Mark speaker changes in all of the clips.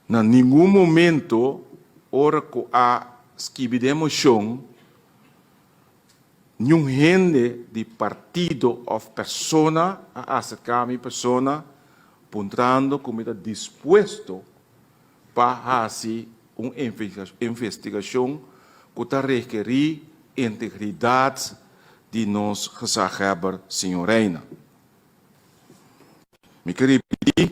Speaker 1: Na ningun momento ora ku a skibi den moshon, niun hende di partido òf persona a aserká mi persona puntrando ku mi ta dispuesto pa hasi un investigashon ku ta rekerí integridat di nos gezaghebber señor Reina. Mi ke ripití,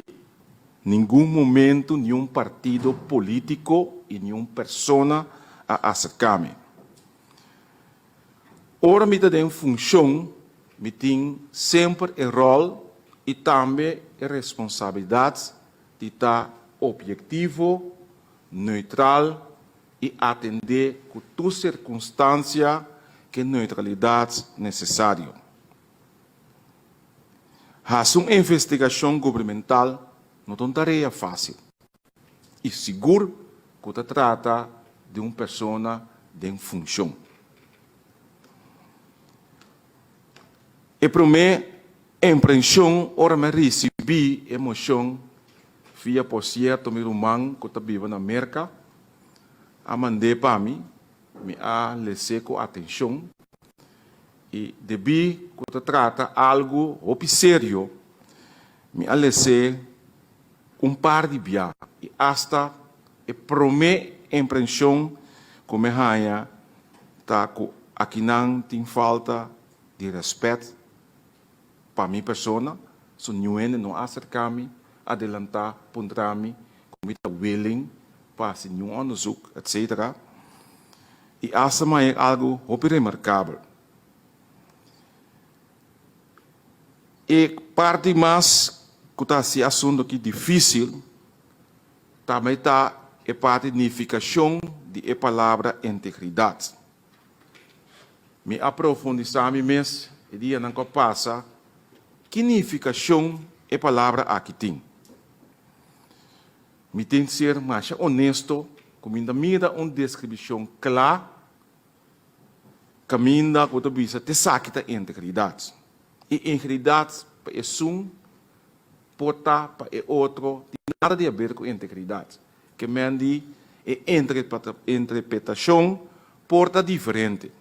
Speaker 1: ningun momentu niun partido polítiko i niun persona a aserká mi. Ora mi ta den funshon, mi tin semper e ròl i tambe e responsabilidat di ta obyektivo, neutral i atendé ku tur sirkunstansia ku e neutralidat nesesario. Hasi un investigashon gubermental no ta un tarea fásil i sigur ku ta trata di un persona den funshon. E promé imprenshon ora mi a risibí e moshon via por sierto mi ruman ku ta biba na Merka a mand'é pa mi, mi a les'é ku atenshon. I debí ku ta trata algu hopi serio, mi a les'é un par di bia i asta e promé imprenshon ku mi haña ta ku akinan tin falta di rèspèt pa mi persona, so niun hende no a aserká mi, adelantá, puntra mi ku mi ta willing pa hasi niun onderzoek, etcetera. I asta mi haña algu hopi remarkabel. E parti mas ku ta hasi e asuntu aki difísil tambe ta e parti nifikashon di e palabra integridat. Mi a profundisá mi mes e dianan ku a pasa ki nifikashon e palabra aki tin. Mi tin ser masha onesto ku mi ta mira un deskripshon kla kaminda ku ta bisa t'esaki ta integridat. I integridat pa esun por ta pa e otro tin nada di haber ku integridat. Ke men di e interpretashon por ta diferente.